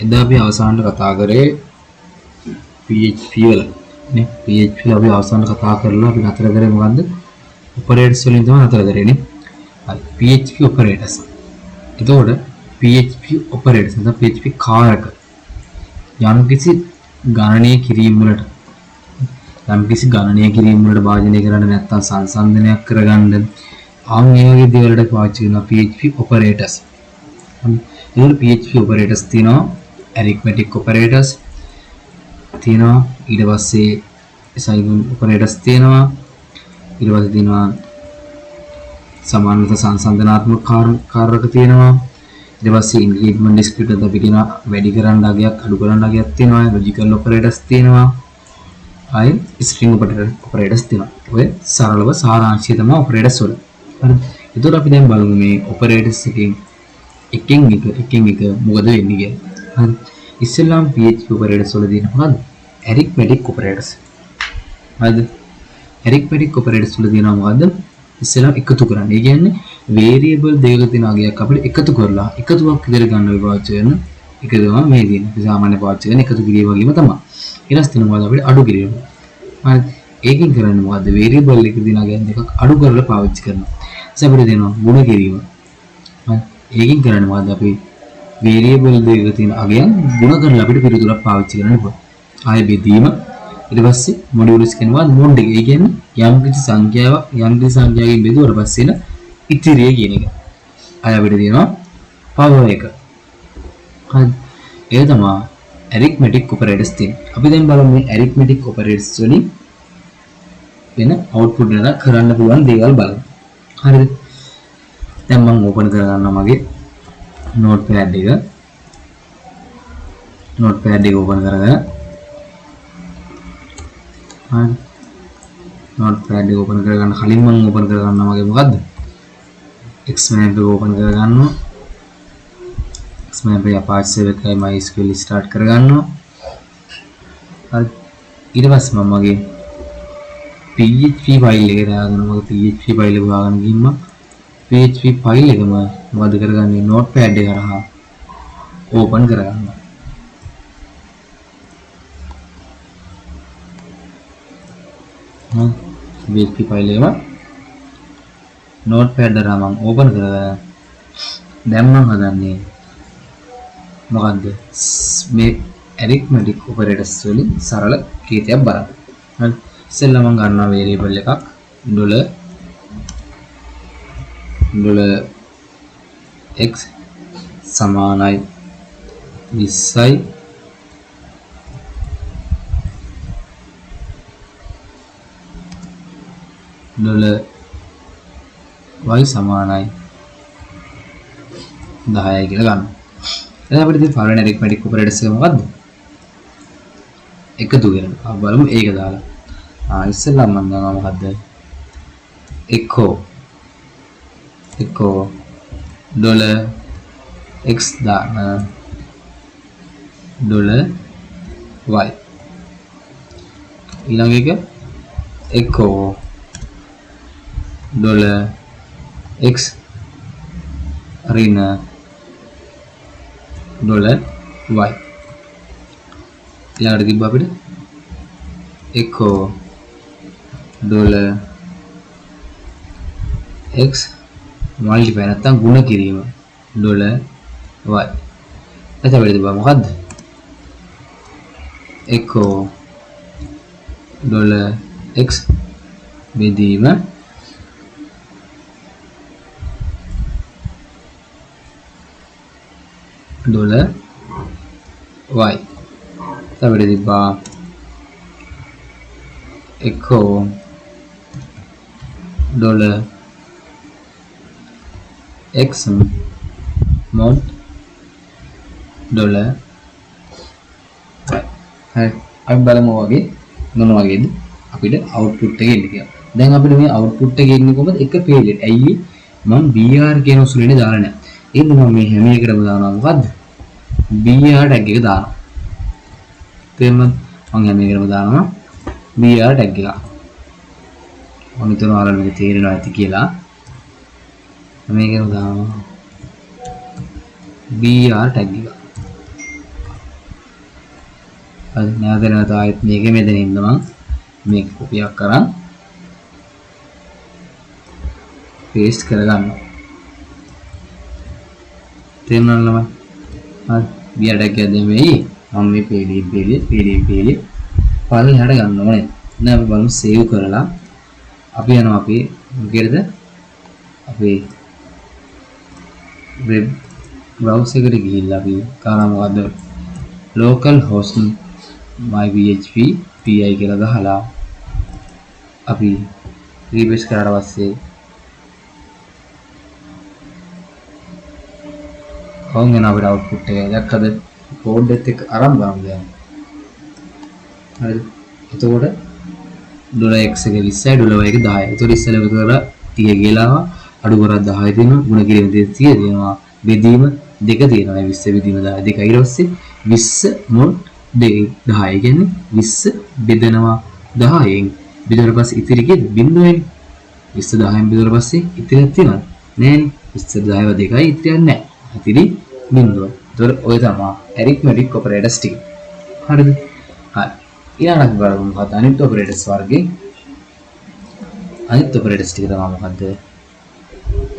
එදා අපි අවසානට කතා කරේ PHP වල නේ. PHP අපි අවසානට කතා කරලා අපි නතර කරේ මොකද්ද? ඔපරේටර්ස් වලින් තමයි නතර කරේ නේ. හරි, PHP operators. එතකොට PHP operators නැත්නම් PHP කාරක යම්කිසි ගණනය කිරීම වලට, යම්කිසි ගණනය කිරීම වලට භාජනය කරන්න නැත්නම් සංසන්දනයක් කරගන්න ආන් ඒ වගේ දේවල් වලට පාවිච්චි කරනවා PHP operators. හරි. එතකොට PHP operators තියෙනවා, arithmetic operators තියෙනවා, ඊට පස්සේ assignment operators තියෙනවා, ඊට පස්සේ තියෙනවා සමානත සංසන්දනාත්මක කාරක තියෙනවා, ඊට පස්සේ ඉන්ක්‍රීමන්ට් ඩිස්ක්‍රිප්ට් අපි කියනවා වැඩි කරන්න අගයක් අඩු කරන්න අගයක් තියෙනවා, ලොජිකල් ඔපරේටර්ස් තියෙනවා, ආයේ ස්ට්‍රින්ග් ඔපරේටර්ස් තියෙනවා. ඔය සරලව සාරාංශය තමයි ඔපරේටර්ස් වල. හරි. එතකොට අපි දැන් බලමු මේ ඔපරේටර්ස් එකෙන් එකෙන් එක එකෙන් එක මොකද වෙන්නේ කියලා. හරි. ඉස්සෙල්ලාම PHP operators වල තියෙන මොකද්ද? ඇරිත්මැටික් ඔපරේටර්ස්. හරිද? ඇරිත්මැටික් ඔපරේටර්ස් වල තියෙනවා මොකද්ද? ඉස්සෙල්ලාම එකතු කරන්න. ඒ කියන්නේ වේරියබල් දෙකක තියෙන අගයක් අපිට එකතු කරලා එකතුවක් විතර ගන්න අපි පාවිච්චි කරන එක තමයි මේ තියෙන්නේ. අපි සාමාන්‍ය පාවිච්චි කරන එකතු කිරීම වගේම තමයි. ඊට පස්සේ තියෙනවා මොකද්ද අපිට අඩු කිරීම. හරි. ඒකෙන් කරන්නේ මොකද්ද? වේරියබල් එකක තියෙන අගයන් දෙකක් අඩු කරලා පාවිච්චි කරනවා. ඊට අපිට දෙනවා ගුණ කිරීම. හරි. ඒකෙන් කරන්නේ මොකද්ද? අපි වේරියබල් දෙකක තියෙන අගයන් ගුණ කරලා අපිට පිළිතුරක් පාවිච්චි කරන්න පුළුවන්. ආයෙ බෙදීම, ඊට පස්සේ මොඩියුලස් කියනවා මොඩ් එක. ඒ කියන්නේ යම් කිසි සංඛ්‍යාවක් යම් කිසි සංඛ්‍යාවකින් බෙදුවට පස්සේ එන ඉතිරිය කියන එක. ආයෙ අපිට තියෙනවා පවර් එක. හරි. ඒ තමයි ඇරිත්මැටික් ඔපරේටර්ස් තියෙන්නේ. අපි දැන් බලමු මේ ඇරිත්මැටික් ඔපරේටර්ස් වලින් වෙන අවුට්පුට් එක කරන්න පුළුවන් දේවල් බලමු. හරිද? දැන් මම ඕපන් කරගන්නවා මගේ නෝට්පෑඩ් එක. නෝට්පෑඩ් එක ඕපන් කරගෙන, හරි, නෝට්පෑඩ් එක ඕපන් කරගන්න කලින් මම ඕපන් කරගන්නවා මගේ මොකද්ද? Xmap එක ඕපන් කරගන්නවා. Xmap එක Apache server එකයි MySQL start කරගන්නවා. හරි. ඊට පස්සේ මම මගේ PHP file එක දාගෙන, මගේ PHP file එක හොයාගෙන ගිහින් මම PHP file එකම මොකද කරගන්නේ? නෝට්පෑඩ් එක හරහා ඕපන් කරගන්නවා. හරි, PHP file එකම නෝට්පෑඩ් හරහා මම ඕපන් කරගෙන දැන් මම හදන්නේ මොකද්ද? මේ ඇරිත්මැටික් ඔපරේටර්ස් වලින් සරල කීර්තියක් බලන්න. හරි. ඉස්සෙල්ලා මම ගන්නවා වේරියබල් එකක් ඩොලර් ඩොලර් x සමානයි 20යි ඩොලර් y සමානයි 10යි කියලා ගන්නවා. දැන් අපිට තියෙන පළවෙනි ඇරිත්මැටික් ඔපරේටර්ස් එක මොකද්ද? එකතු කරන. අපි බලමු ඒක දාලා. ඉස්සෙල්ලාම මම දානවා මොකද්ද? echo echo dollar x දාන ඩොලර් y. ඊළඟ එක echo dollar x ඍණ ඩොලර් y. ඊළඟට තිබ්බ අපිට echo dollar x multiply නැත්තම් ගුණ කිරීම ඩොලර් y. එතකොට අපිට තිබ්බා මොකද්ද? echo dollar x බෙදීම ඩොලර් y. අපිට තිබ්බා echo dollar x mod dollar y. හරි, අපි බලමු වගේ මොන වගේද අපිට අවුට්පුට් එක එන්නේ කියලා. දැන් අපිට මේ අවුට්පුට් එක එන්නේ කොහොමද? එක පේජ් එකට. ඇයි මම br කියන උසුලේනේ දාලා නැහැ. ඒ හින්දා මම මේ හැම එකටම දානවා මොකද්ද? br tag එක දානවා. තේරුණාද? මම හැම එකටම දානවා br tag එක. මම හිතනවා ඔයාලට මේක තේරෙනවා ඇති කියලා. හැම එකටම දානවා br tag එක. හරි, නැවත නැවත ආයෙත් මේකේ මෙතන ඉන්න මං මේක කොපියක් අරන් පේස්ට් කරගන්නවා. තේරුණාද ළමයි? හරි, බියට එකක් දෙමෙයි මම මේ පේලිය පේලිය පේලිය පේලිය පල්ලෙහාට ගන්න ඕනේ. දැන් අපි බලමු සේව් කරලා අපි යනවා අපේ මොකේද අපේ වෙබ් බ්‍රවුසර් එකට ගිහිල්ලා අපි කරා මොකද්ද local host myphp pi කියලා ගහලා අපි රීෆ්‍රෙෂ් කරාට පස්සේ කොහොම එන අපිට අවුට්පුට් එක දැක්කද? කෝඩ් එකත් එක්ක අරන් බලමු දැන්. හරිද? එතකොට $x එක 20යි $y එක 10යි. එතකොට ඉස්සෙල්ලා එකතු කරලා 30 කියලා ආවා. අඩු කරා 10 තියෙනවා. ගුණ කිරීම 30 තියෙනවා. බෙදීම 2 තියෙනවා. ඒ 20 බෙදීම 10 2යි. ඊට පස්සේ 20 මොඩ් 2 10 කියන්නේ 20 බෙදනවා 10න්. බෙදුවට පස්සේ ඉතිරි කීයද? බිංදුවයිනේ. 20 10න් බෙදුවට පස්සේ ඉතිරියක් තියෙනවද? නෑනේ. 20 10 2යි ඉතිරියක් නෑ. ඉතිරි බිංදුවයි. එතකොට ඔය තමයි ඇරිත්මැටික් ඔපරේටර්ස් ටික. හරිද? හරි. ඊළඟට අපි බලමු මොකද්ද අනිත් ඔපරේටර්ස් වර්ගේ. අනිත් ඔපරේටර්ස් ටික තමයි මොකද්ද?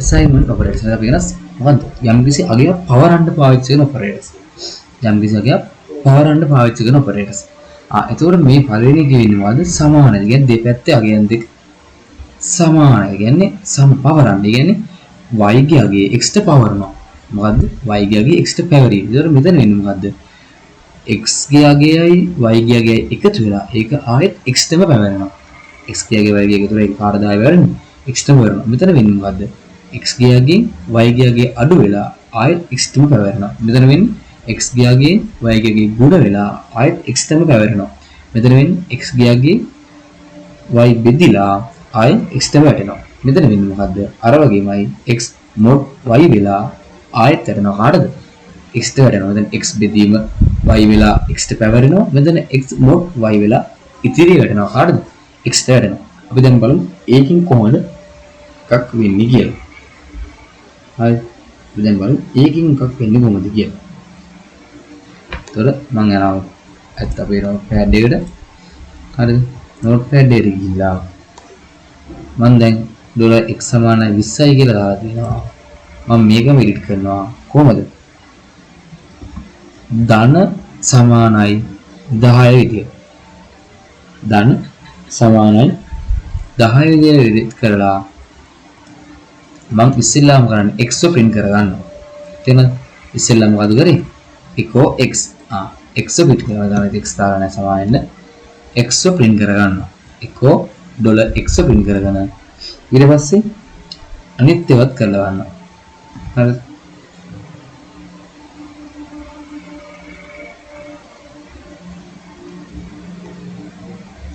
Assignment operators. අපි කියන මොකද්ද? යම්කිසි අගයක් පවරන්න පාවිච්චි කරන ඔපරේටර්ස්. යම්කිසි අගයක් පවරන්න පාවිච්චි කරන ඔපරේටර්ස්. එතකොට මේ පළවෙනි එක වෙන්නේ මොකද්ද? සමානයි. ඒ කියන්නේ දෙපැත්තේ අගයන් දෙක සමානයි. ඒ කියන්නේ සම පවරන්න. ඒ කියන්නේ y ගේ අගය x ට පවරනවා. මොකද්ද? y ගේ අගය x ට පැවරීම. එතකොට මෙතන වෙන්නේ මොකද්ද? x ගේ අගයයි y ගේ අගයයි එකතු වෙලා ඒක ආයෙත් x ටම පැවරෙනවා. x ගේ අගය y ගේ එකතු වෙලා ඒක කාටද ආයෙ පැවරෙන්නේ? x ටම පැවරෙනවා. මෙතන වෙන්නේ මොකද්ද? x ගේ අගයෙන් y ගේ අගය අඩු වෙලා ආයෙත් x ටම පැවරෙනවා. මෙතන වෙන්නේ x ගේ අගයෙන් y ගේ අගය ගුණ වෙලා ආයෙත් x ටම පැවරෙනවා. මෙතන වෙන්නේ x ගේ අගයෙන් y බෙදිලා ආයෙත් x ටම වැටෙනවා. මෙතන වෙන්නේ මොකද්ද? අර වගේමයි x mod y වෙලා ආයෙත් වැටෙනවා කාටද? x ට වැටෙනවා. මෙතන x බෙදීම y වෙලා x ට පැවරෙනවා. මෙතන x mod y වෙලා ඉතිරි වැටෙනවා කාටද? x ට වැටෙනවා. අපි දැන් බලමු ඒකෙන් කොහොමද එකක් වෙන්නේ කියලා. හරි. අපි දැන් බලමු ඒකෙන් එකක් වෙන්නේ කොහොමද කියලා. එතකොට මං යනවා ඇත්ත අපේ නෝට්පෑඩ් එකට. හරිද? නෝට්පෑඩ් එකට ගිහිල්ලා මං දැන් $x සමානයි 20යි කියලා දාලා තියෙනවා. මම මේකම එඩිට් කරනවා. කොහොමද? ධන සමානයි 10 විදියට. ධන සමානයි 10 විදියට එඩිට් කරලා මං ඉස්සෙල්ලාම කරන්නේ x print කරගන්නවා. තේරෙනවද? ඉස්සෙල්ලාම මොකද කරේ? echo x. x print කරගන්න. x දාලා නැහැ සමාන වෙන්න. x print කරගන්නවා. echo $x print කරගෙන ඊට පස්සේ අනිත් ඒවාත් කරලා ගන්නවා. හරිද?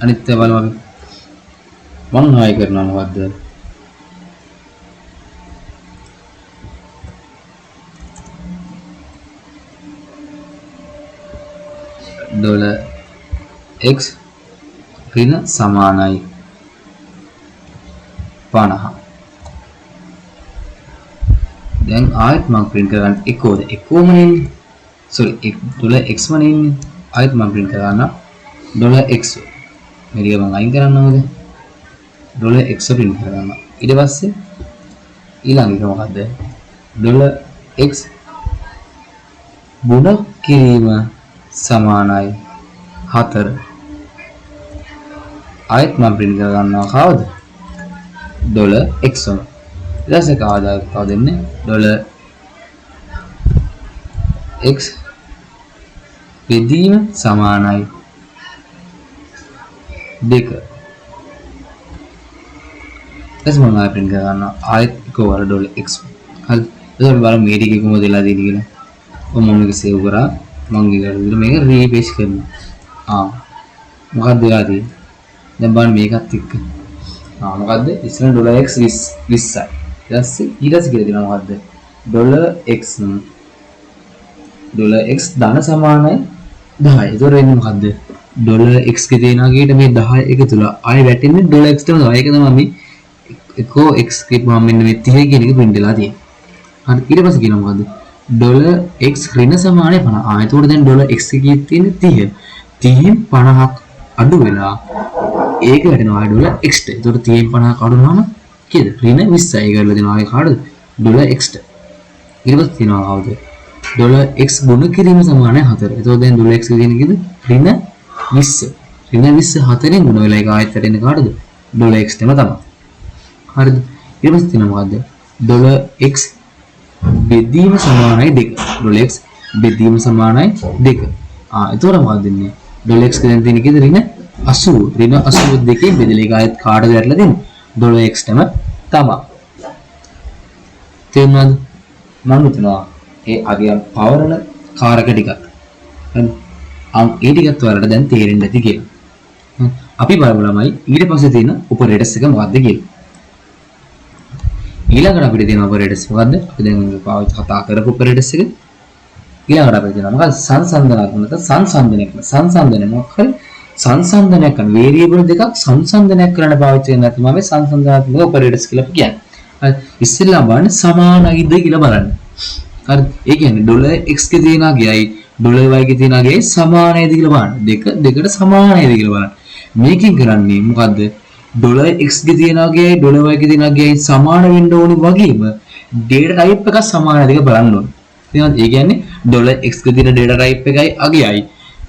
අනිත් ඒවා බලමු අපි. මං ආයෙ කරනවා මොකද්ද? $x ඍණ සමානයි 50. දැන් ආයෙත් මම print කරගන්න echo ද echo ම නෙන්නේ. sorry $x ම නෙන්නේ. ආයෙත් මම print කරගන්න $x. මේ ටික මම අයින් කරන්න ඕනද? $x print කරගන්න. ඊට පස්සේ ඊළඟ එක මොකද්ද? $x ගුණ කිරීම සමානයි 4. ආයෙත් මම print කරගන්නවා කවද? $x වල. ඊට පස්සේ කවද කවද එන්නේ? $x බෙදීම සමානයි 2. ඊට පස්සේ මම ආයෙ print කරගන්නවා ආයෙත් එකවර $x. හරි. එතකොට බලමු මේ ටික කොහොමද වෙලා තියෙන්නේ කියලා. ඔව් මම මේක සේව් කරා. මං ඊළඟට මේක රීෆ්‍රෙෂ් කරනවා. මොකක්ද වෙලා තියෙන්නේ? දැන් බලන්න මේකත් එක්ක. මොකද්ද? ඉස්සෙල්ලා $x 20යි. ඊට පස්සේ කියලා දෙනවා මොකද්ද? $x ධන සමානයි 10. ඒතකොට වෙන්නේ මොකද්ද? $x ගේ තියෙන අගයට මේ 10 එකතු වෙලා ආයෙ වැටෙන්නේ $x තම තමයි. ඒක තමයි මේ echo x කියපුවම මෙන්න මේ 30 කියන එක print වෙලා තියෙන්නේ. හරි. ඊට පස්සේ කියනවා මොකද්ද? $x ඍණ සමානයි 50. එතකොට දැන් $x එකේ තියෙන්නේ 30. 30න් 50ක් අඩු වෙලා ඒක වැටෙනවා ඩොලර් x ට. එතකොට 30න් 50ක් අඩු වුණාම කීයද? ඍණ 20යි. ඒක වැටලා දෙනවා ආයේ කාටද? ඩොලර් x ට. ඊට පස්සේ තියෙනවා කවුද? ඩොලර් x ගුණ කිරීම සමානයි 4. එතකොට දැන් ඩොලර් x කියන කීයද? ඍණ 20. ඍණ 20 4න් ගුණ වෙලා ඒක ආයෙත් වැටෙන්නේ කාටද? ඩොලර් x ටම තමයි. හරිද? ඊට පස්සේ තියෙනවා මොකද්ද? ඩොලර් x බෙදීම සමානයි 2. ඩොලර් x බෙදීම සමානයි 2. ආ එතකොට මොකද්ද වෙන්නේ? ඩොලර් x දැන් තියෙන කීයද? ඍණ 80. ඍණ 80 දෙකෙන් බෙදලා ඒක ආයෙත් කාටද වැටලා දෙන්නේ? ඩොලර් x ටම තමයි. තේරුණාද? මම හිතනවා ඒ අගයන් පවරන කාරක ටිකක්. හරිද? ඒ ටිකත් ඔයාලට දැන් තේරෙන්න ඇති කියලා. අපි බලමු ළමයි ඊට පස්සේ තියෙන ඔපරේටර්ස් එක මොකද්ද කියලා. ඊළඟට අපිට තියෙන ඔපරේටර්ස් මොකද්ද? අපි දැන් පාවිච්චි කතා කරපු ඔපරේටර්ස් එක. ඊළඟට අපිට තියෙනවා මොකද්ද? සංසන්දනාත්මක සංසන්දනයක් කරන. සංසන්දනය මොකක් හරි සංසන්දනයක් කරන වේරියබල් දෙකක් සංසන්දනයක් කරන්න පාවිච්චි කරන තමයි මේ සංසන්දනාත්මක ඔපරේටර්ස් කියලා අපි කියන්නේ. හරි. ඉස්සෙල්ලා බලන්න සමානයිද කියලා බලන්න. හරි. ඒ කියන්නේ ඩොලර් x ගේ තියෙන අගයයි ඩොලර් y ගේ තියෙන අගයයි සමානයිද කියලා බලන්න. දෙක දෙකට සමානයිද කියලා බලන්න. මේකෙන් කරන්නේ මොකද්ද? ඩොලර් x ගේ තියෙන අගයයි ඩොලර් y ගේ තියෙන අගයයි සමාන වෙන්න ඕනි වගේම ඩේටා ටයිප් එකක් සමානයිද කියලා බලන්න ඕනි. තේරෙනවද? ඒ කියන්නේ ඩොලර් x ගේ තියෙන ඩේටා ටයිප් එකයි අගයයි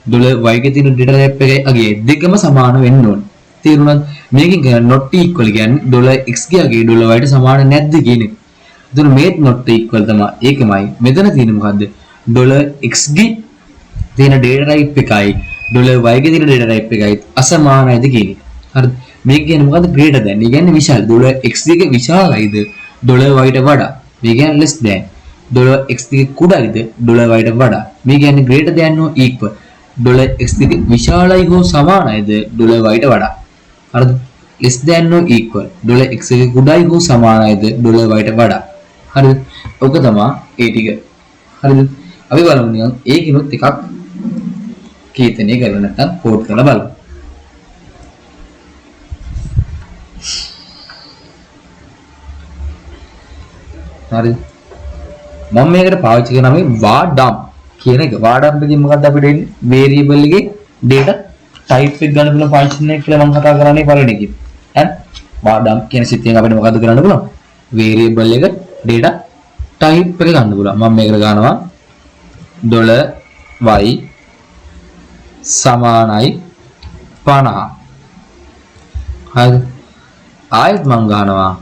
ඩොලර් y ගේ තියෙන ඩේටා ටයිප් එකයි අගයයි දෙකම සමාන වෙන්න ඕනි. තේරුණාද? මේකෙන් කරන්නේ not equal කියන්නේ ඩොලර් x ගේ අගය ඩොලර් y ට සමාන නැද්ද කියන එක. එතකොට මේත් not equal තමයි. ඒකමයි. මෙතන තියෙන මොකද්ද? ඩොලර් x ගේ තියෙන ඩේටා ටයිප් එකයි ඩොලර් y ගේ තියෙන ඩේටා ටයිප් එකයි අසමානයිද කියන එක. හරිද? මේක කියන්නේ මොකද්ද? greater than. ඒ කියන්නේ විශාල. ඩොලර් x ගේ විශාලයිද ඩොලර් y ට වඩා? මේ කියන්නේ less than. Dollar x ගේ කුඩායිද ඩොලර් y ට වඩා? මේ කියන්නේ greater than or equal. Dollar x ගේ විශාලයි හෝ සමානයිද ඩොලර් y ට වඩා? හරිද? less than or equal. Dollar x ගේ කුඩායි හෝ සමානයිද ඩොලර් y ට වඩා? හරිද? ඔක තමයි ඒ ටික. හරිද? අපි බලමු නිකන් ඒකිනුත් එකක් කීර්තනය කරලා නැත්නම් කෝඩ් කරලා බලමු. හරිද? මම මේකට පාවිච්චි කරන මේ var_dump කියන එක. var_dump එකකින් මොකද්ද අපිට එන්නේ? වේරියබල් එකේ data type එක ගන්න පුළුවන් ෆන්ක්ෂන් එක කියලා මම කතා කරන්නේ පළවෙනි එකේ. හරි? var_dump කියන සිද්ධියෙන් අපිට මොකද්ද කරන්න පුළුවන්? වේරියබල් එක data type එක ගන්න පුළුවන්. මම මේකට ගන්නවා $y සමානයි 50. හරිද? ආයෙත් මං ගන්නවා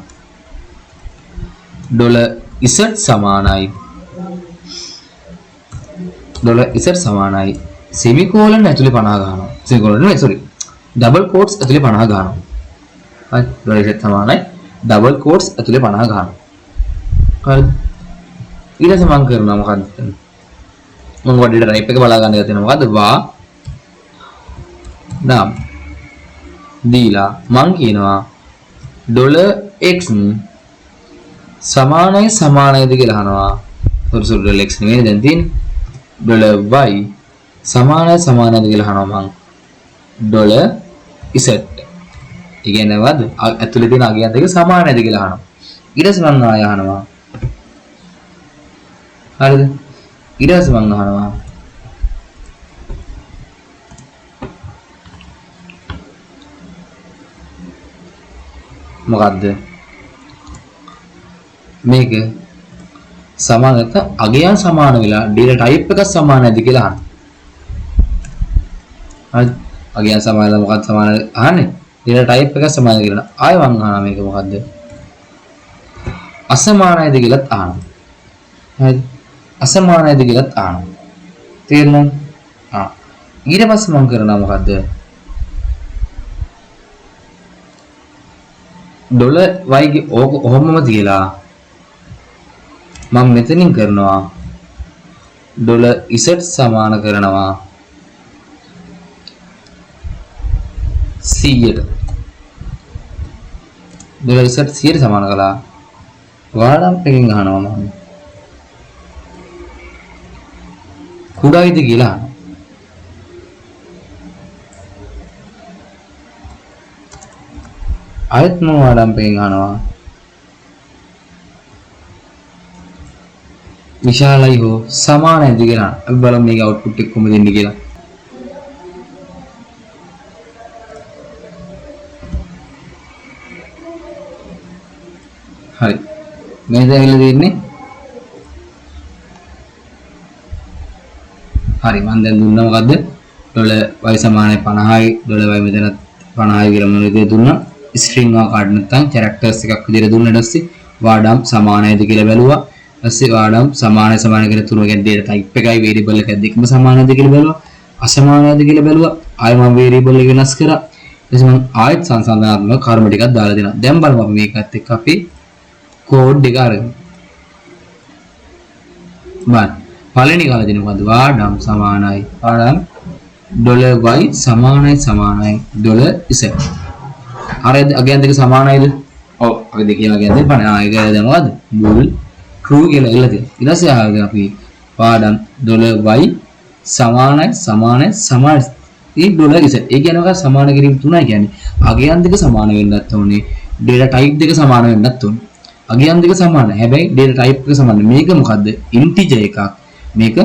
$z සමානයි $z සමානයි සෙමිකෝලන් ඇතුලේ 50 ගන්නවා. සෙමිකෝලන් නෙවෙයි සෝරි. ඩබල් කෝට්ස් ඇතුලේ 50 ගන්නවා. හරි. $z සමානයි ඩබල් කෝට්ස් ඇතුලේ 50 ගන්නවා. හරිද? ඊට පස්සේ මං කරනවා මොකද්ද? මං ඩේටා ටයිප් එක බලා ගන්න එක තියෙනවා. මොකද්ද? var නම් දීලා මං කියනවා $x සමානයි සමානයිද කියලා අහනවා. සෝරි සෝරි $x නෙවෙයි දැන් තියෙන්නේ. $y සමානයි සමානයිද කියලා අහනවා මං. $z. ඒ කියන්නේ මොකද්ද? ඇතුලේ තියෙන අගයන් දෙක සමානයිද කියලා අහනවා. ඊට පස්සේ මං ආය අහනවා. හරිද? ඊට පස්සේ මං අහනවා මොකද්ද? මේක සමාන නැත්නම් අගයන් සමාන වෙලා ඩේටා ටයිප් එකක් සමානයිද කියලා අහනවා. හරි. අගයන් සමාන වෙලා මොකක්ද සමාන අහන්නේ? ඩේටා ටයිප් එකක් සමානයි කියලා. ආයෙ මං අහනවා මේක මොකද්ද? අසමානයිද කියලාත් අහනවා. හරිද? අසමානයිද කියලාත් අහනවා. තේරුණාද? ආ. ඊට පස්සේ මං කරනවා මොකද්ද? $y ගේ ඕක ඔහොමම තියලා මම මෙතනින් කරනවා $z සමාන කරනවා 100ට. $z 100ට සමාන කළා. var_dump එකෙන් අහනවා මම කුඩායිද කියලා අහනවා. ආයෙත් මම var_dump එකෙන් අහනවා විශාලයි හෝ සමානයිද කියලා. අපි බලමු මේකේ අවුට්පුට් එක කොහොමද එන්නේ කියලා. හරි. මේ දැන් ඇවිල්ලා තියෙන්නේ හරි මම දැන් දුන්නා මොකද්ද? ඩොලර් y සමානයි 50යි ඩොලර් y මෙතනත් 50යි කියලා මොන විදිහට දුන්නා? ස්ට්‍රින්ග් ආකාරයට නැත්නම් කැරක්ටර්ස් එකක් විදිහට දුන්නා. ඊට පස්සේ වාඩම් සමානයිද කියලා බැලුවා. ඊට පස්සේ වාඩම් සමානයි සමාන කියලා තුන කියන්නේ ඩේටා ටයිප් එකයි වේරියබල් එකයි දෙකම සමානයිද කියලා බැලුවා. අසමානයිද කියලා බැලුවා. ආයෙ මම වේරියබල් එක වෙනස් කරා. ඊට පස්සේ මම ආයෙත් සංසන්දනාත්මක කර්ම ටිකක් දාලා දෙනවා. දැන් බලමු අපි මේකත් එක්ක අපි කෝඩ් එක අරගෙන බලන්න. පළවෙනි කාලේ දෙන මොකද්ද? වාඩම් සමානයි වාඩම් ඩොලර් y සමානයි සමානයි ඩොලර් z. අර අගයන් දෙක සමානයිද? ඔව් අපි දෙකේම අගයන් දෙක පණ. ආ ඒක දැන් මොකද්ද? බුල් true කියලා එල්ල තියෙනවා. ඊට පස්සේ ආගෙන අපි වාඩම් ඩොලර් y සමානයි සමානයි සමානයි ඒ ඩොලර් z. ඒ කියන්නේ මොකක්ද? සමාන කිරීම තුනයි කියන්නේ. අගයන් දෙක සමාන වෙන්නත් ඕනේ. ඩේටා ටයිප් දෙක සමාන වෙන්නත් ඕනේ. අගයන් දෙක සමානයි. හැබැයි ඩේටා ටයිප් එක සමාන. මේක මොකද්ද? ඉන්ටිජර් එකක්. මේක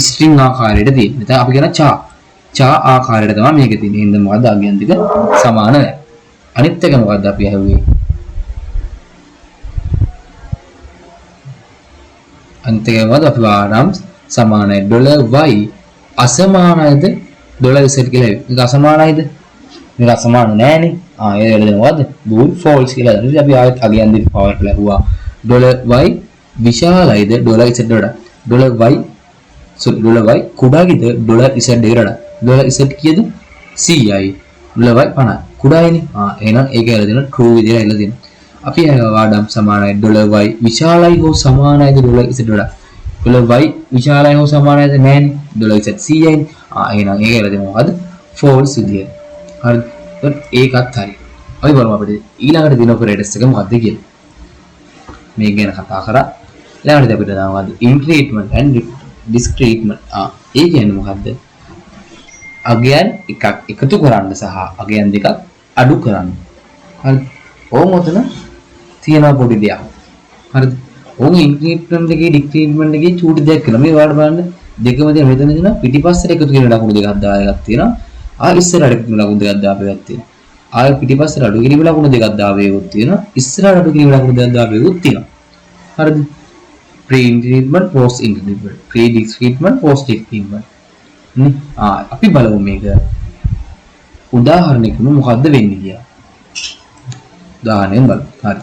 ස්ට්‍රින්ග් ආකාරයට තියෙන්නේ. නැත්නම් අපි කියන චා චා ආකාරයට තමයි මේක තියෙන්නේ. එහෙනම් මොකද්ද? අගයන් දෙක සමාන නැහැ. අනිත් එක මොකද්ද අපි ඇහුවේ? අනිත් එක මොකද්ද? අපි වාරම් සමානයි ඩොලර් y අසමානයිද ඩොලර් z කියලා ඇහුවේ. මේක අසමානයිද? මේක අසමාන නෑනේ. ආ ඒ වෙලෙ මොකද්ද? බූල් ෆෝල්ස් කියලා දානවා. ඉතින් අපි ආයෙත් අගයන් දෙක පවර් කරලා ඇහුවා. ඩොලර් y විශාලයිද ඩොලර් z වඩා? Dollar y sorry dollar y කුඩායිද ඩොලර් z එකට වඩා? ඩොලර් z කීයද? 100යි. ඩොලර් y 50යි. කුඩායිනේ. ආ එහෙනම් ඒක ඇවිල්ලා දෙනවා true විදියට ඇවිල්ලා දෙනවා. අපි වාඩම් සමානයි ඩොලර් y විශාලයි හෝ සමානයිද ඩොලර් z වඩා? ඩොලර් y විශාලයි හෝ සමානයිද නෑනේ. Dollar z 100යිනේ. ආ එහෙනම් ඒක ඇවිල්ලා දෙනවා මොකද්ද? ෆෝල්ස් විදියට. හරි. ඒකත් හරි. අපි බලමු අපිට ඊළඟට දින ඔපරේටර්ස් එක මොකද්ද කියලා. මේක ගැන කතා කරා. ඊළඟට අපිට දානවා මොකද්ද? ඉන්ක්‍රීට්මන්ට් ඇන්ඩ් ඩිස්ක්‍රීට්මන්ට්. ආ ඒ කියන්නේ මොකද්ද? අගයන් එකක් එකතු කරන්න සහ අගයන් දෙකක් අඩු කරන්න. හරි. ඕන් ඔතන තියෙනවා පොඩි දෙයක්. හරිද? ඕන් ඉන්ක්‍රීට්මන්ට් එකේ ඩික්‍රීට්මන්ට් එකේ චූටි දෙයක් කියලා. මේ ඔයාලට බලන්න දෙකම තියෙන මෙතන තියෙනවා පිටිපස්සට එකතු කියන ලකුණු දෙකක් දාලා එකක් තියෙනවා. ආ ඉස්සරහට එකතු කියන ලකුණු දෙකක් දාපු එකක් තියෙනවා. ආය පිටිපස්සට අඩු කිරීම ලකුණු දෙකක් දාපු එකක් තියෙනවා. ඉස්සරහට අඩු කිරීම ලකුණු දෙකක් දාපු එකක් තියෙනවා. හරිද? Pre increment, post increment, pre decrement, post decrement නේ. ආ අපි බලමු මේක උදාහරණයකම මොකද්ද වෙන්නේ කියලා. උදාහරණයෙන් බලමු. හරි.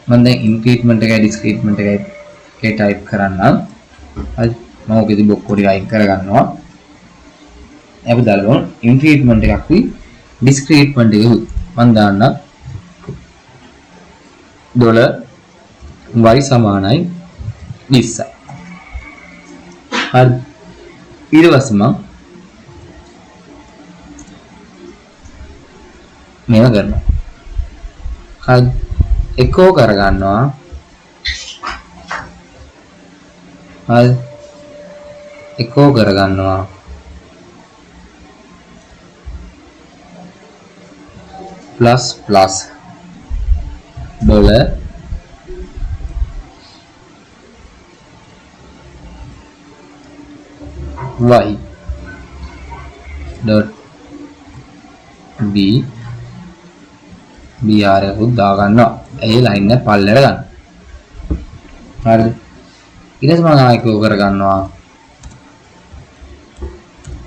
මම දැන් ඉන්ක්‍රීට්මන්ට් එකයි ඩිස්ක්‍රීට්මන්ට් එකයි ඒ ටයිප් කරන්නම්. හරි. මම ඔකේ තිබ්බ ඔක්කොම ටික අයින් කරගන්නවා. අපි දාලා බලමු ඉන්ක්‍රීට්මන්ට් එකක් වි ඩිස්ක්‍රීට්මන්ට් එකකුත් මම දාන්නම් ඩොලර් y සමානයි 20යි. හරි. ඊට පස්සේ මම මේව කරනවා. හරි. එකෝ කරගන්නවා. හරි. එකෝ කරගන්නවා. Plus plus dollar y dot b br එකකුත් දාගන්නවා. ඒ ලයින් එක පල්ලෙට ගන්න. හරිද? ඊට පස්සේ මම ආයෙ එකෝ කරගන්නවා.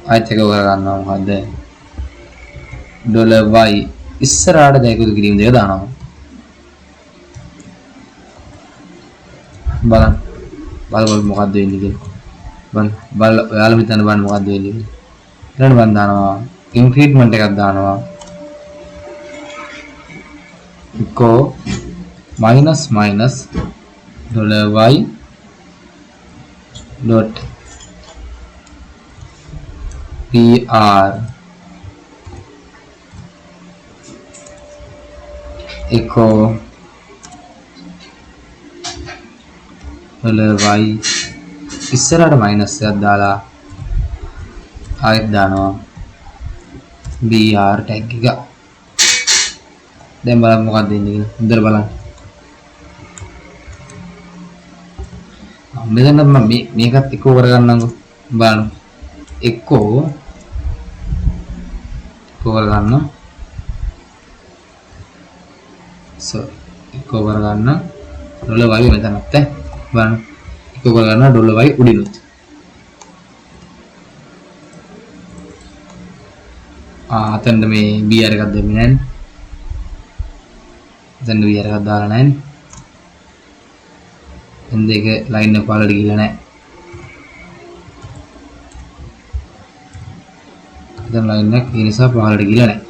ආයෙත් එකෝ කරගන්නවා මොකද්ද? ඩොලර් y ඉස්සරහට දැන් එකතු කිරීම දෙක දානවා. බලන්න. බලන්න මොකද්ද වෙන්නේ කියලා. බලන්න බලලා ඔයාලම හිතන්න බලන්න මොකද්ද වෙන්නේ කියලා. ඊළඟට මම දානවා ඉන්ක්‍රීට්මන්ට් එකක් දානවා. echo minus minus dollar y dot br echo dollar y ඉස්සරහට මයිනස් එකක් දාලා ආයෙත් දානවා br tag එක. දැන් බලන්න මොකක්ද වෙන්නේ කියලා. හොඳට බලන්න. මෙතන මම මේකත් එකෝ කරගන්නම්කෝ. බලන්න. එකෝ එකෝ කරගන්න. සෝරි. එකෝ කරගන්න. ඩොලර් y මෙතනත් ඈ බලන්න එකෝ කරගන්නවා ඩොලර් y උඩිනුත්. ආ අතනද මේ br එකක් දෙන්නේ නැන්නේ. එතන br එකක් දාලා නැන්නේ. එන් දෙක ලයින් එක පහළට ගිහලා නැහැ. එතන ලයින් එකක් ඒ නිසා පහළට ගිහලා නැහැ.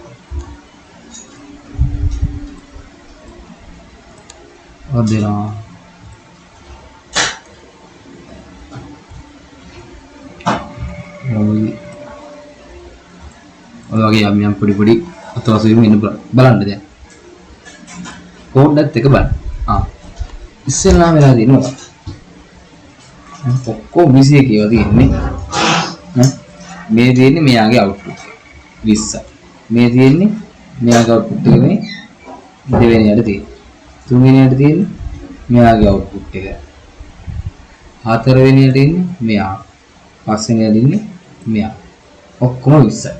ඔය දෙනවා. ඔය වගේ යම් යම් පොඩි පොඩි අතවසු වීම එන්න පුළුවන්. බලන්න දැන්. කෝඩ් එකත් එක බලන්න. ආ ඉස්සෙල්ලාම වෙලා තියෙන්නේ මොකක්ද? ඔක්කොම 21 ඒවා තියෙන්නේ. ඈ මේ තියෙන්නේ මෙයාගේ අවුට්පුට් එක 20යි. මේ තියෙන්නේ මෙයාගේ අවුට්පුට් එක මේ දෙවෙනියට තියෙන්නේ. තුන්වෙනියට තියෙන්නේ මෙයාගේ අවුට්පුට් එක. හතරවෙනියට ඉන්නේ මෙයා. පස්වෙනියට ඉන්නේ මෙයා. ඔක්කොම 20යි.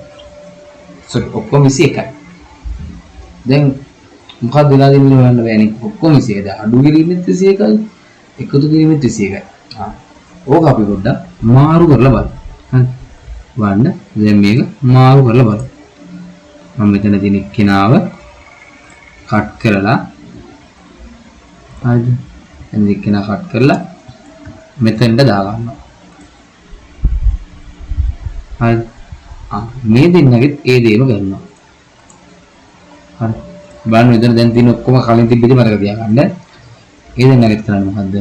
සෝරි ඔක්කොම 21යි. දැන් මොකක්ද වෙලා තියෙන්නේ කියලා හොයන්න බෑනේ. ඔක්කොම 21. දැන් අඩු කිරීමෙත් 21යි, එකතු කිරීමෙත් 21යි. ආ ඕක අපි පොඩ්ඩක් මාරු කරලා බලමු. හරි. බලන්න දැන් මේක මාරු කරලා බලමු. මම මෙතන තියෙන කෙනාව කට් කරලා හරිද? එන්න එක්කෙනා කට් කරලා මෙතෙන්ට දාගන්නවා. හරි. ආ මේ දෙන්නගෙත් ඒ දේම කරනවා. හරි. බලන්න මෙතන දැන් තියෙන ඔක්කොම කලින් තිබ්බ දේ මතක තියාගන්න. ඒ දෙන්නගෙත් කරන්නේ මොකද්ද?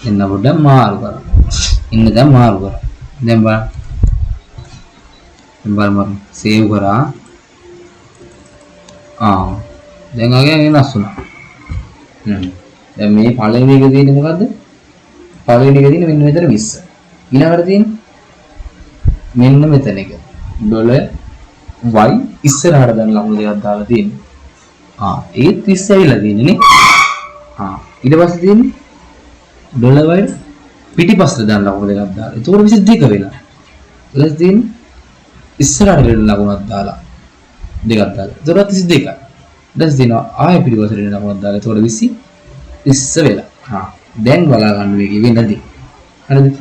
එන්න පොඩ්ඩක් මාරු කරා. ඉන්න දැන් මාරු කරා. දැන් බලන්න. දැන් බලමු සේව් කරා. ආ දැන් ආගේ වෙනස් වුණා. දැන් මේ පළවෙනි එක තියෙන්නේ මොකද්ද? පළවෙනි එක තියෙන්නේ මෙන්න මෙතන 20. ඊළඟට තියෙන්නේ මෙන්න මෙතන එක. ඩොලර් y ඉස්සරහට දැන් ලකුණු දෙකක් දාලා තියෙන්නේ. ආ ඒත් 20 ඇවිල්ලා තියෙන්නේ නේ. ආ ඊට පස්සේ තියෙන්නේ ඩොලර් y පිටිපස්සට දැන් ලකුණු දෙකක් දාලා. එතකොට 22 වෙලා. ඊට පස්සේ තියෙන්නේ ඉස්සරහට ඍණ ලකුණක් දාලා දෙකක් දාලා. එතකොට 32යි. ඊට පස්සේ තියෙනවා ආයෙ පිටිපස්සට ඍණ ලකුණක් දාලා. එතකොට 20 20 වෙලා. ආ දැන් බලා ගන්න මේකේ වෙනදී. හරිද?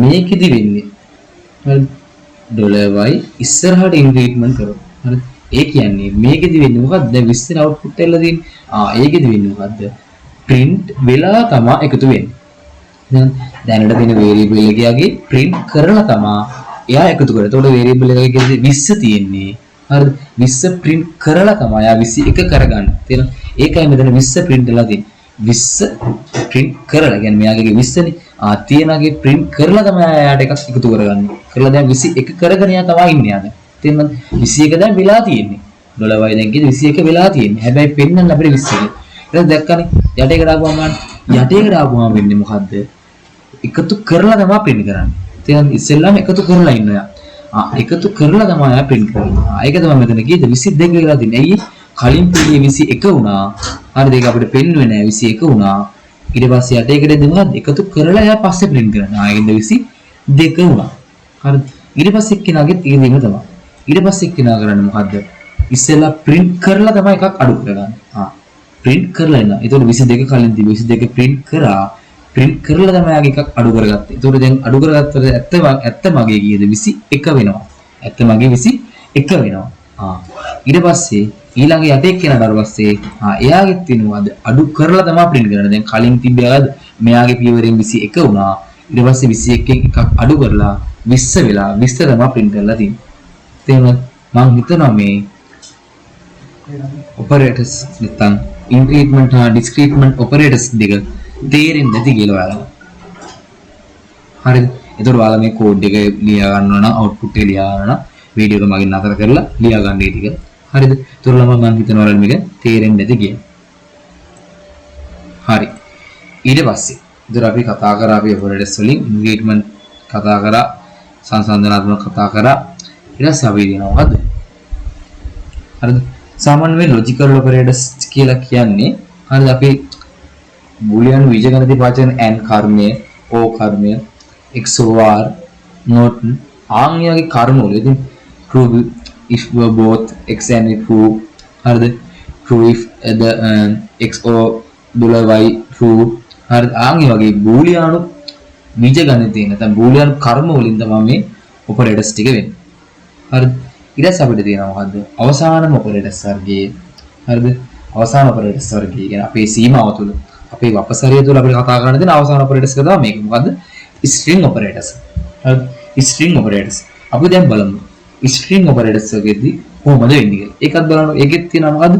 මේකෙදි වෙන්නේ හරිද? ඩොලර් y ඉස්සරහට ඉන්ක්‍රීමන්ට් කරනවා. හරිද? ඒ කියන්නේ මේකෙදි වෙන්නේ මොකද්ද? දැන් 20 වෙන අවුට්පුට් එල්ල තියෙන්නේ. ආ ඒකෙදි වෙන්නේ මොකද්ද? ප්‍රින්ට් වෙලා තමා එකතු වෙන්නේ. දැන් දැනට තියෙන වේරියබල් එකේ ප්‍රින්ට් කරලා තමා එයා එකතු කරන්නේ. එතකොට වේරියබල් එකේ 20 තියෙන්නේ. හරිද? 20 ප්‍රින්ට් කරලා තමයි එයා 21 කරගන්නේ. තේරෙනවද? ඒකයි මෙතන 20 ප්‍රින්ට් වෙලා තියෙන්නේ. 20 ප්‍රින්ට් කරලා කියන්නේ මෙයාගේ 20 නේ. ආ තියෙනගේ ප්‍රින්ට් කරලා තමයි එයාට එකක් එකතු කරගන්නේ. කරලා දැන් 21 කරගෙන එයා තමයි ඉන්නේ යා දැන්. තේරෙනවද? 21 දැන් වෙලා තියෙන්නේ. ඩොලර් y දැන් කිව්වේ 21 වෙලා තියෙන්නේ. හැබැයි පෙන්නන්න අපිට 21. ඊට දැක්කනේ යට එකට ආපුවම යට එකට ආපුවම වෙන්නේ මොකද්ද? එකතු කරලා තමයි ප්‍රින්ට් කරන්නේ. තේරෙනවද? ඉස්සෙල්ලාම එකතු කරලා ඉන්න ඔයා. ආ එකතු කරලා තමයි එයා ප්‍රින්ට් කරන්නේ. ආ ඒක තමයි මෙතන කීයද 22 වෙලා තියෙන්නේ. ඇයි කලින් පිළියේ 21 වුණා. හරිද? ඒක අපිට පෙන්නුවේ නෑ 21 වුණා. ඊට පස්සේ යට එකට එද්දි මොකද්ද? එකතු කරලා එයා පස්සේ ප්‍රින්ට් කරනවා. ආ ඒකෙන්ද 22 වුණා. හරිද? ඊට පස්සේ එක්කෙනාගෙත් ඒ දේම තමයි. ඊට පස්සේ එක්කෙනා කරන්නේ මොකද්ද? ඉස්සෙල්ලා ප්‍රින්ට් කරලා තමයි එකක් අඩු කරගන්නේ. ආ ප්‍රින්ට් කරලා එනවා. ඒතකොට 22 කලින් තිබ්බ 22 ප්‍රින්ට් කරා. ප්‍රින්ට් කරලා තමයි යාගේ එකක් අඩු කරගත්තේ. ඒතකොට දැන් අඩු කරගත්තට ඇත්ත මගේ කීයද? 21 වෙනවා. ඇත්ත මගේ 21 වෙනවා. ආ ඊට පස්සේ ඊළඟ යට එක්කෙනාට පස්සේ ආ එයාගෙත් වෙනවාද අඩු කරලා තමයි ප්‍රින්ට් කරන්නේ. දැන් කලින් තිබ්බ මෙයාගේ පියවරෙන් 21 වුණා. ඊට පස්සේ 21 එකෙන් එකක් අඩු කරලා 20 වෙලා 20 තමයි ප්‍රින්ට් කරලා තියෙන්නේ. තේරුණාද? මං හිතනවා මේ ඔපරේටර්ස් නැත්තම් ඉන්ක්‍රීමන්ට් හා ඩිස්ක්‍රීට්මන්ට් ඔපරේටර්ස් දෙක තේරෙන්නේ නැති කියලා ඔයාලා. හරිද? එතකොට ඔයාලා මේ කෝඩ් එක ලියා ගන්නවා නම් අවුට්පුට් එක ලියා ගන්නවා නම් වීඩියෝ එක මගෙන් නතර කරලා ලියා ගන්න ඒ ටික. හරිද? එතකොට ළමයි මං හිතනවා ඔයාලට මේක තේරෙන්නේ නැති කියලා. හරි. ඊට පස්සේ එතකොට අපි කතා කරා අපි ඔපරේටර්ස් වලින් ඉන්ක්‍රීමන්ට් කතා කරා, සංසන්දනාත්මක කතා කරා. ඊට පස්සේ අපි කියනවා මොකද්ද? හරිද? සාමාන්‍ය මේ ලොජිකල් ඔපරේටර්ස් කියලා කියන්නේ හරිද අපි බුලියන් බීජගණිතය පාවිච්චි කරන AND කර්මය, OR කර්මය, XOR, NOT ආන් ඒ වගේ කර්ම වල ඉතින් true if were both x and true හරිද? True if the x or dollar y true. හරිද? ආන් ඒ වගේ බූලියානු බීජ ගණිතේ නැත්නම් බූලියානු කර්ම වලින් තමයි මේ ඔපරේටර්ස් ටික වෙන්නේ. හරිද? ඊට පස්සේ අපිට තියෙනවා මොකද්ද? අවසානම ඔපරේටර්ස් වර්ගයේ. හරිද? අවසාන ඔපරේටර්ස් වර්ගය කියන්නේ අපේ සීමාව තුළ අපේ වපසරිය තුළ අපිට කතා කරන්න තියෙන අවසාන ඔපරේටර්ස් එක තමයි මේක. මොකද්ද? String operators. හරිද? String operators. අපි දැන් බලමු ස්ට්‍රින්ග් ඔපරේටර්ස් වගේදී කොහොමද වෙන්නේ කියලා. ඒකත් බලන්න. ඒකෙත් තියෙනවා මොකද්ද?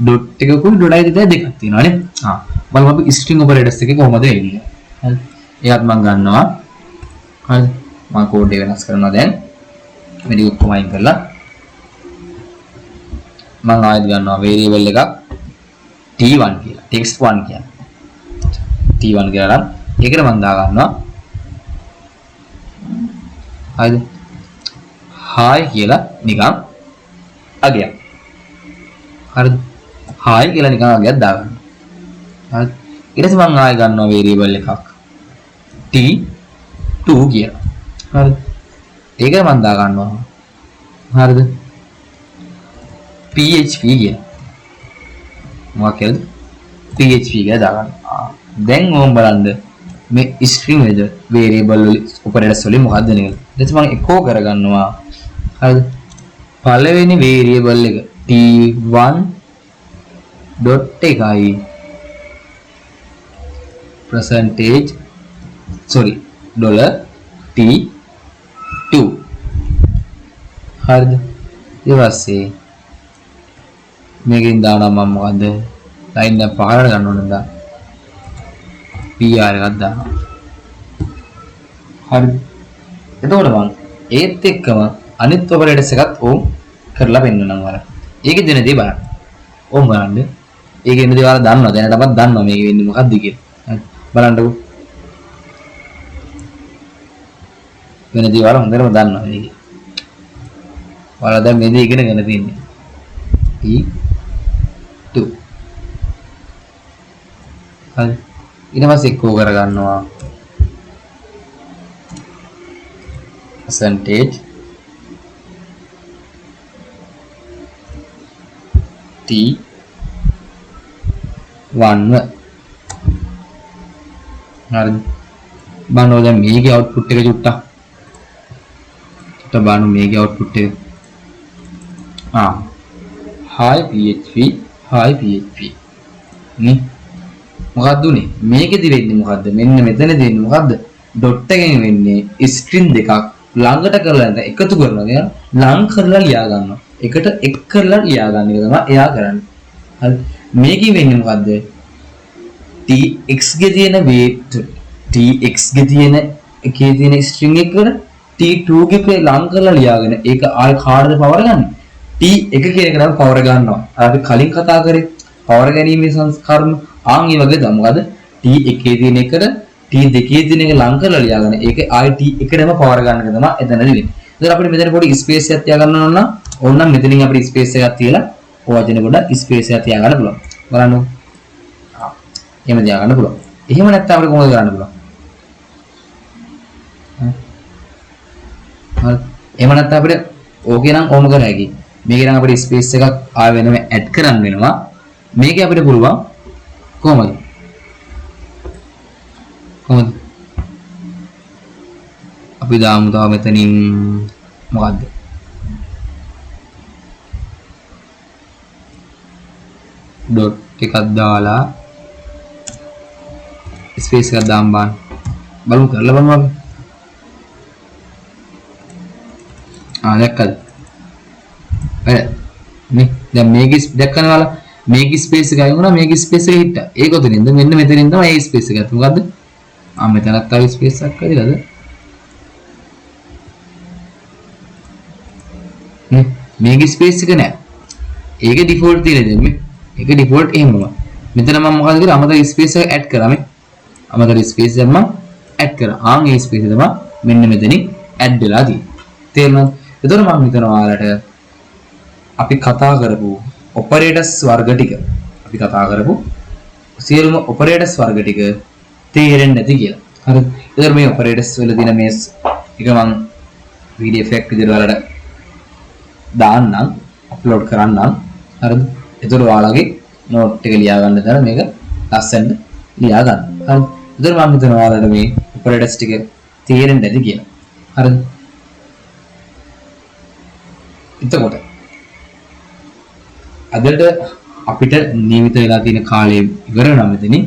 ඩොට් එකකුයි ඩොටයි දෙකයි දෙකක් තියෙනවා නේ. ආ බලමු අපි ස්ට්‍රින්ග් ඔපරේටර්ස් එකේ කොහොමද වෙන්නේ කියලා. හරි. ඒකත් මම ගන්නවා. හරි. මම කෝඩ් එක වෙනස් කරනවා දැන්. මේ ටික ඔක්කොම අයින් කරලා මම ආයෙත් ගන්නවා වේරියබල් එකක් t1 කියලා. text1 කියන්නේ. t1 කියලා නම් ඒකට මම දා ගන්නවා. හරිද? hi කියලා නිකන් අගයක්. හරිද? hi කියලා නිකන් අගයක් දාගන්න. හරි. ඊට පස්සේ මම ආයෙ ගන්නවා වේරියබල් එකක් t2 කියලා. හරිද? ඒකට මම දා ගන්නවා. හරිද? PHP කියලා. මොකක් කියලාද? PHP කියලා දාගන්න. දැන් ඕම් බලන්න මේ ස්ට්‍රින්ග් වල වේරියබල් වල ඔපරේටර්ස් වලින් මොකද්ද නේ කියලා. ඊට පස්සේ මම එකෝ කරගන්නවා. හරිද? පළවෙනි වේරියබල් එක t1 dot එකයි percentage sorry dollar t2. හරිද? ඊට පස්සේ මේකෙන් දානවා මම මොකද්ද? ලයින් එක පහළට ගන්න ඕන නේද? PR එකක් දානවා. හරිද? එතකොට මං ඒත් එක්කම අනිත් ඔපරේටර්ස් එකත් ඕම් කරලා පෙන්නන්නම් ඔයාලට. ඒකේ දෙන දේ බලන්න. ඕම් බලන්න. ඒකේ එන දේ ඔයාලා දන්නවා. දැනටමත් දන්නවා මේකේ වෙන්නේ මොකද්ද කියලා. හරි. බලන්නකෝ. වෙන දේ ඔයාලා හොඳටම දන්නවා මේකේ. ඔයාලා දැන් මේ දේ ඉගෙනගෙන තින්නේ. T2. හරි. ඊට පස්සේ එක්කෝ කරගන්නවා percentage T1. හරිද? බලන්න දැන් මේකේ අවුට්පුට් එක චුට්ටක්. චුට්ටක් බලන්න මේකේ අවුට්පුට් එක. ආ hi php hi php නේ. මොකද්ද උනේ? මේකෙදි වෙන්නේ මොකද්ද? මෙන්න මෙතනදී වෙන්නේ මොකද්ද? ඩොට් එකෙන් වෙන්නේ ස්ට්‍රින්ග් දෙකක් ළඟට කරලා නැත්නම් එකතු කරනවා කියන ලං කරලා ලියා ගන්නවා. එකට එක් කරලා ලියා ගන්න එක තමයි එයා කරන්නේ. හරි. මේකෙන් වෙන්නේ මොකද්ද? tx ගේ තියෙන tx ගේ තියෙන එකේ තියෙන ස්ට්‍රින්ග් එකට t2 ගේ ලං කරලා ලියාගෙන ඒක ආයෙ කාටද පවර ගන්නේ? T1 කියන එක නම් පවර ගන්නවා. අර අපි කලින් කතා කරේ පවර ගැනීමේ සංස්කරණ ආන් ඒ වගේ තමයි. මොකද T1 තියෙන එකට T2 තියෙන එක ලං කරලා ලියාගෙන ඒක ආයෙ T1ටම පවර ගන්න එක තමයි එතනදී වෙන්නේ. ඒතර අපිට මෙතන පොඩි ස්පේස් එකක් තියාගන්න ඕන නම් ඕනනම් මෙතනින් අපිට ස්පේස් එකක් තියලා ඔය වචනේ පොඩ්ඩක් ස්පේස් එකක් තියාගන්න පුළුවන්. බලන්න. ආ එහෙම තියාගන්න පුළුවන්. එහෙම නැත්නම් අපිට කොහොමද කරන්න පුළුවන්? හරි. එහෙම නැත්නම් අපිට ඕකේ නම් ඕම කර හැකියි. මේකේ නම් අපිට ස්පේස් එකක් ආයෙ වෙනම ඇඩ් කරන්න වෙනවා. මේකේ අපිට පුළුවන් කොහොමද? කොහොමද? අපි දාමු තව මෙතනින් මොකද්ද? ඩොට් එකක් දාලා ස්පේස් එකක් දාන්න බලන්න. බලමු කරලා බලමු අපි. ආ දැක්කද? වැඩ. නේ දැන් මේකේ දැක්කනේ ඔයාලා මේකේ ස්පේස් එක අයින් වුණා මේකේ ස්පේස් එක හිට්ටා. ඒක ඔතනින්ද මෙන්න මෙතනින් තමයි ඒ ස්පේස් එක ගත්තේ. මොකද්ද? ආ මෙතනත් තව ස්පේස් එකක් ඇදිලාද? නේ මේකේ ස්පේස් එක නෑ. ඒක ඩිෆෝල්ට් තියෙන දේ මේ. ඒක ඩිෆෝල්ට් එහෙමම. මෙතන මම මොකද කරේ? අමතර ස්පේස් එක ඇඩ් කරා මේ. අමතර ස්පේස් එක මම ඇඩ් කරා. ආන් ඒ ස්පේස් එක තමයි මෙන්න මෙතනින් ඇඩ් වෙලා තියෙන්නේ. තේරුණාද? එතකොට මම හිතනවා ඔයාලට අපි කතා කරපු ඔපරේටර්ස් වර්ග ටික අපි කතා කරපු සියලුම ඔපරේටර්ස් වර්ග ටික තේරෙන්නේ නැති කියලා. හරිද? එතකොට මේ ඔපරේටර්ස් වල තියෙන මේ එක මම PDF එකක් විදිහට ඔයාලට දාන්නම්, අප්ලෝඩ් කරන්නම්. හරිද? එතකොට ඔයාලගේ නෝට් එක ලියා ගන්න තැන මේක ලස්සනට ලියා ගන්න. හරිද? එතකොට මම හිතනවා ඔයාලට මේ ඔපරේටර්ස් ටික තේරෙන්න ඇති කියලා. හරිද? එතකොට අදට අපිට නියමිත වෙලා තියෙන කාලය ඉවර වෙනවා මෙතනින්.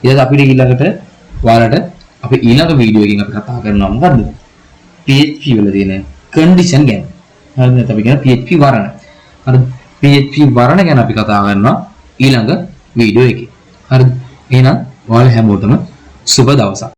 ඊට අපිට ඊළඟට ඔයාලට අපි ඊළඟ වීඩියෝ එකකින් අපි කතා කරනවා මොකද්ද? PHP වල තියෙන කන්ඩිෂන් ගැන. හරිද? නැත්නම් අපි කියන PHP වර්ණ. හරිද? PHP වර්ණ ගැන අපි කතා කරනවා ඊළඟ වීඩියෝ එකේ. හරිද? එහෙනම් ඔයාලා හැමෝටම සුබ දවසක්.